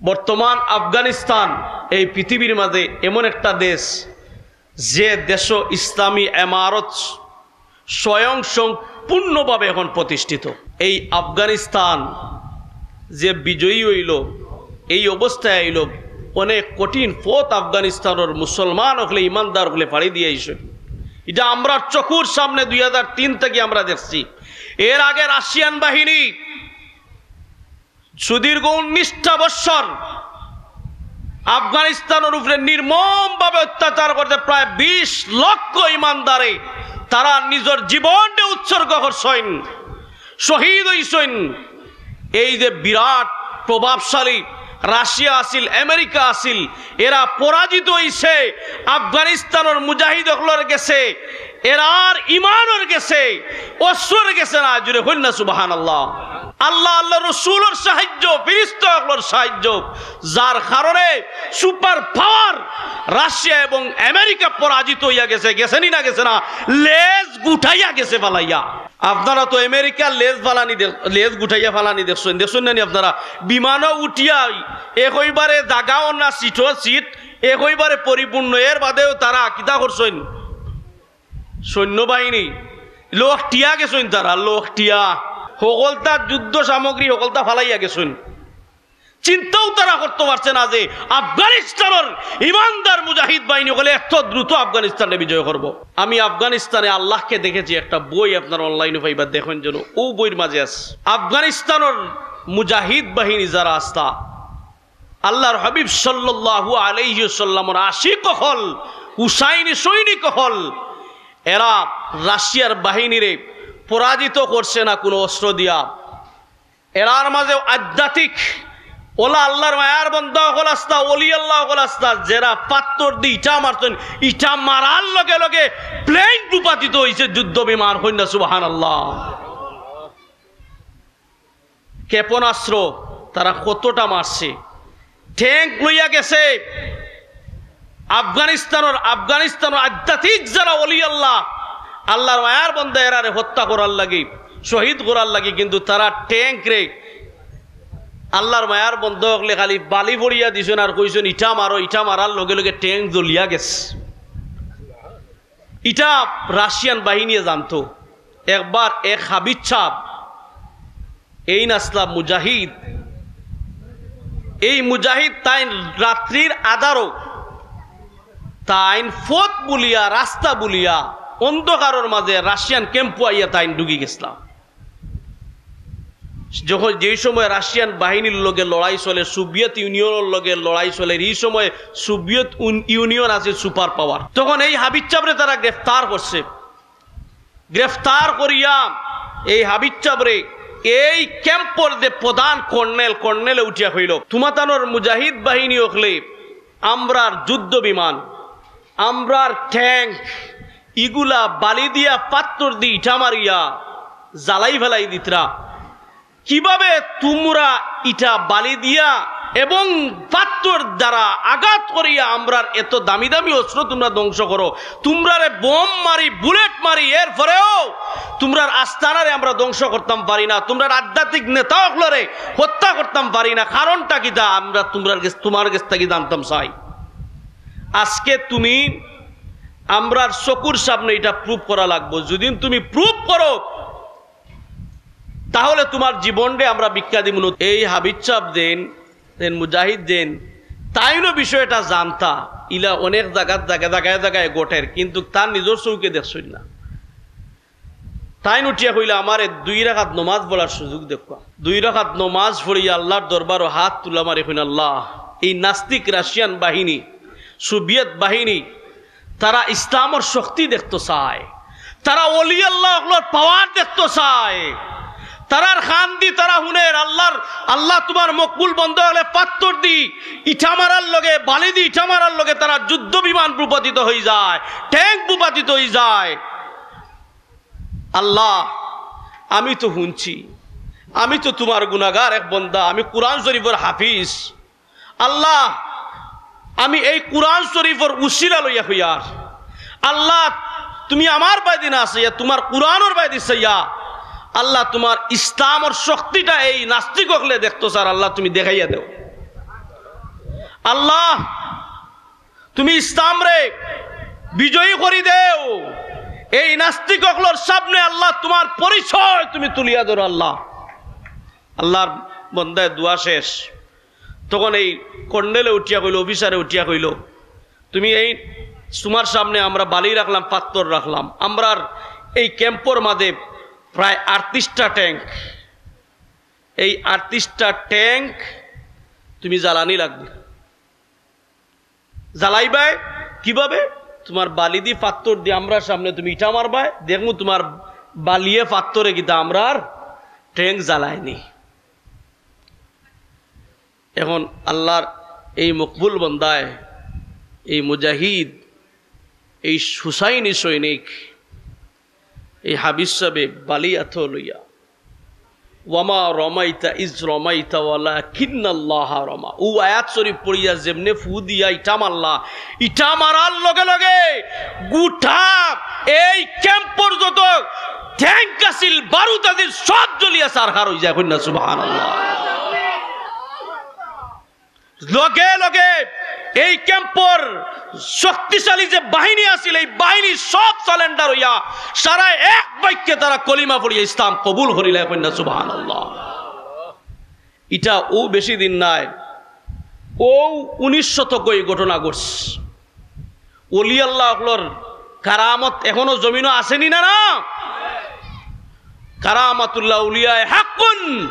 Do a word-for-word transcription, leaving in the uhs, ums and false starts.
বর্তমান আফগানিস্তান এই পৃথিবীর মাঝে এমন একটা দেশ, যে দেশো ইসলামী এমারত স্বয়ং সম্পূর্ণভাবে এখন প্রতিষ্ঠিত। এই আফগানিস্তান যে বিজয়ী অইলো, এই অবস্থায় আইলো, অনেক কঠিন পথ আফগানিস্তানর মুসলমান অকলে, ইমানদার অকলে পাড়ি দিয়া আইছে। ইটা আমরার চকুর সামনে দুই হাজার তিন থাকি আমরা দেখছি। এর আগে রাশিয়ান বাহিনী সুদীর্ঘ উনিশটা বৎসর আফগানিস্তানর উপরে নির্মমভাবে অত্যাচার করতে প্রায় বিশ লক্ষ ইমানদারে তারা নিজর জীবনরে উৎসর্গ করছইন, শহীদ অইছইন। এই যে বিরাট প্রভাবশালী রাশিয়া আছিল, আমেরিকা আছিল, এরা পরাজিত অইছে। আফগানিস্তানর মুজাহিদ অকলর গেছে, এরার ইমানর গেছে, অস্ত্রর গেছে না। জুরে কইন না সুবহানাল্লাহ। আল্লাহ, আল্লাহ রসুলর সাহায্য, ফিরিস্তা অকলর সাহায্য, যার কারণে সুপার পাওয়ার রাশিয়া এবং আমেরিকা পরাজিত অইয়া গেছে। গেছে নি না গেছে না? লেজ গুটাইয়া গেছে ফালাইয়া। আপনারা তো আমেরিকার লেজ ফালানি দেখ-, লেজ গুটাইয়া ফালানি দেখছইন, দেখছইন না নি আপনারা? বিমানও উঠিয়া একইবারে জাগাও না, সিটও সিট একইবারে পরিপূর্ণ। এর বাদেও তারা কিতা করছইন? সৈন্যবাহিনী লখ টিয়া গেছইন তারা, লখ টিয়া। হকলতা যুদ্ধ সামগ্রী হকলতা ফালাইয়া গেছইন। চিন্তাও তারা করতে পারছে না যে আফগানিস্তানর ইমানদার মুজাহিদ বাহিনী অকলে এত দ্রুত আফগানিস্তানে বিজয় করব। আমি আফগানিস্তানে আল্লাহকে দেখেছি, একটা বই আপনারা অনলাইনে পাইবা, দেখইন যেন, ও বইর মাঝে আছে। আফগানিস্তানর মুজাহিদ বাহিনী যারা আস্তা, আল্লাহর হাবিব সাল্লাল্লাহু আলাইহি ওয়াসাল্লামর আশিক অকল, হুসাইনি সৈনিক অকল, এরা রাশিয়ার বাহিনীরে পরাজিত করছে না কোনো অস্ত্র দিয়া। এরার মাঝে আধ্যাত্মিক অলা আল্লাহর মায়ার বন্দা অকল আস্তা, অলি আল্লাহ অকল আস্তা, যেরা পাত্তর দি ইটা মারছইন, ইটা মারার লগে লগে প্লেন ভূপাতিত অইছে, যুদ্ধ বিমান। কইন না সুবহানাল্লাহ। ক্ষেপণাস্ত্র তারা কতটা মারছে, ট্যাঙ্ক লইয়া গেছে। আফগানিস্তানর, আফগানিস্তানর আধ্যাত্মিক যারা অলি আল্লাহ, আল্লাহর মায়ার বন্দা, এরারে হত্যা করার লাগি, শহীদ করার লাগি, কিন্তু তারা ট্যাঙ্করে আল্লাহর মায়ার বন্দা অকলে খালি বালি পড়িয়া দিছইন আর কইছইন, "ইটা মারো।" ইটা মারার লগে লগে ট্যাঙ্ক জ্বলিয়া গেছে। ইটা রাশিয়ান বাহিনীয়ে জানতো। একবার এক হাফিজ সাব, এইন আছলা মুজাহিদ, এই মুজাহিদ তাইন রাত্রির আধারো তাইন পথ ভুলিয়া, রাস্তা ভুলিয়া, অন্ধকারর মাঝে রাশিয়ান ক্যাম্পো আইয়া তাইন ঢুকি গেছলা। যখন, যেই সময় রাশিয়ান বাহিনীর লগে লড়াই চলে, সোভিয়েত ইউনিয়নর লগে লড়াই চলে, এই সময় সোভিয়েত উন-, ইউনিয়ন আছে সুপার পাওয়ার, তখন এই হাফিজ সাবরে তারা গ্রেফতার করছে। গ্রেফতার করিয়া এই হাফিজ সাবরে এই ক্যাম্পর যে প্রধান কর্নেল, কর্নেলে উঠিয়া কইল, "তুমাতানর মুজাহিদ বাহিনী অকলে আমরার যুদ্ধ বিমান, আমরার ট্যাঙ্ক, ইগুলা বালি দিয়া, পাত্তর দি, ইটা মারিয়া জ্বালাই ফালাই দিতরা। কিভাবে তুমরা ইটা বালি দিয়া এবং পাত্তর দ্বারা আঘাত করিয়া আমরার এত দামি দামি অস্ত্র তুমরা ধ্বংস করো? তুমরারে বোম মারি, বুলেট মারি, এরপরেও তুমরার আস্তানারে আমরা ধ্বংস করতাম পারি না, তুমরার আধ্যাত্মিক নেতা অকলরে হত্যা করতাম পারি না। কারণটা কিতা? আমরা তুমরার গেছ, তুমার গেছ থাকি জানতাম চাই।" আজকে তুমি আমরার চকুর সামনে ইটা প্রুফ করা লাগবো। যদি তুমি প্রুফ করো, তাহলে তুমার জীবনরে আমরা ভিক্ষা দিমু না। এই হাফিজ সাব যেইন, যেইন মুজাহিদ যেইন, তাইনও বিষয়টা জানতা। ইলা অনেক জাগাত, জাগা, জাগায় জাগায় ঘটের, কিন্তু তান নিজর চউখে দেখছইন না। তাইন উঠিয়া কইলা, "আমারে দুই রাকাত নমাজ পড়ার সুযোগ দেউক্কা।" দুই রাকাত নমাজ পড়িয়া আল্লাহর দরবারো হাত তুলা মারি কইন, "আল্লাহ, এই নাস্তিক রাশিয়ান বাহিনী, সোভিয়েত বাহিনী, তারা ইসলামর শক্তি দেখতো চায়, তারা অলি আল্লাহ অকলর পাওয়ার দেখতো চায়, তারার কান দি তারা হুনের, আল্লাহর, আল্লাহ তুমার মকবুল বন্দা অকলে পাত্তর দি ইটা মারার লগে, বালি দি ইটা মারার লগে তারা যুদ্ধ বিমান ভূপাতিত অইযায়, ট্যাঙ্ক ভূপাতিত অইযায়। আল্লাহ, আমি তো হুনছি, আমি তো তুমার গুনাগার এক বন্দা, আমি কোরআন শরীফর হাফিজ।" আল্লাহ, আমি এই কোরআন শরীফর উসিলা লইয়া কইয়ার, আল্লাহ, তুমি আমার বায়দি না চাইয়া, তুমার কোরআনর বায়দি চাইয়া, আল্লাহ, তুমার ইসলামর শক্তিটা এই নাস্তিক অকলে দেখতো চার, আল্লাহ, তুমি দেখাইয়া দেও। আল্লাহ, তুমি ইসলামরে বিজয়ী করি দেও। এই নাস্তিক অকলর সামনে আল্লাহ তুমার পরিচয় তুমি তুলিয়া ধরো আল্লাহ। আল্লাহর বন্দায় দোয়া শেষ। তখন এই কর্নেলে উঠিয়া কইল, অফিসারে উঠিয়া কইল, "তুমি এই, তুমার সামনে আমরা বালি রাখলাম, পাত্থর রাখলাম, আমরার এই ক্যাম্পর মাঝে প্রায় আটত্রিশটা ট্যাঙ্ক, এই আটত্রিশটা ট্যাঙ্ক তুমি জ্বালানি লাগবে।" জ্বালাইবায় কিভাবে? তুমার বালি দি পাত্থর দি আমরার সামনে তুমি ইটা মারবায়, দেখমু তুমার বালিয়ে পাত্থরে কিতা আমরার ট্যাঙ্ক জ্বালায়নি। এখন আল্লাহর এই মকবুল বন্দায়, এই মুজাহিদ, এই হুসাইনি সৈনিক, এই হাফিজ সাবে বালি আতো লইয়া, "ওয়ামা রমাইতা ইজ রমাইতা ওয়ালাকিন্নাল্লাহা রমা।" ও আয়াত শরীফ পড়িয়া যেমনে ফু দিয়া ইটা মারলা, ইটা মারার লগে লগে গোটা এই ক্যাম্পর যত ট্যাঙ্ক আছিল, বারুদ আছিল, সব জ্বলিয়া ছারখার অইযায়। কইন না সুবহানাল্লাহ। লগে লগে এই ক্যাম্পর শক্তিশালী যে বাহিনী আছিল, এই বাহিনী সব সারেন্ডার অইয়া সারা এক বাক্যে তারা কলিমা পড়িয়া ইসলাম কবুল করিলা। কইন না সুবহানাল্লাহ। ইটা ও বেশি দিন নায়, ও উনিশ শতকো এই ঘটনা ঘটছে। ওলি আল্লাহ অকলর কারামত এখনো জমিনো আছেনি না, না? কারামাতুল্লাহ আউলিয়ায়ে হাক্কুন।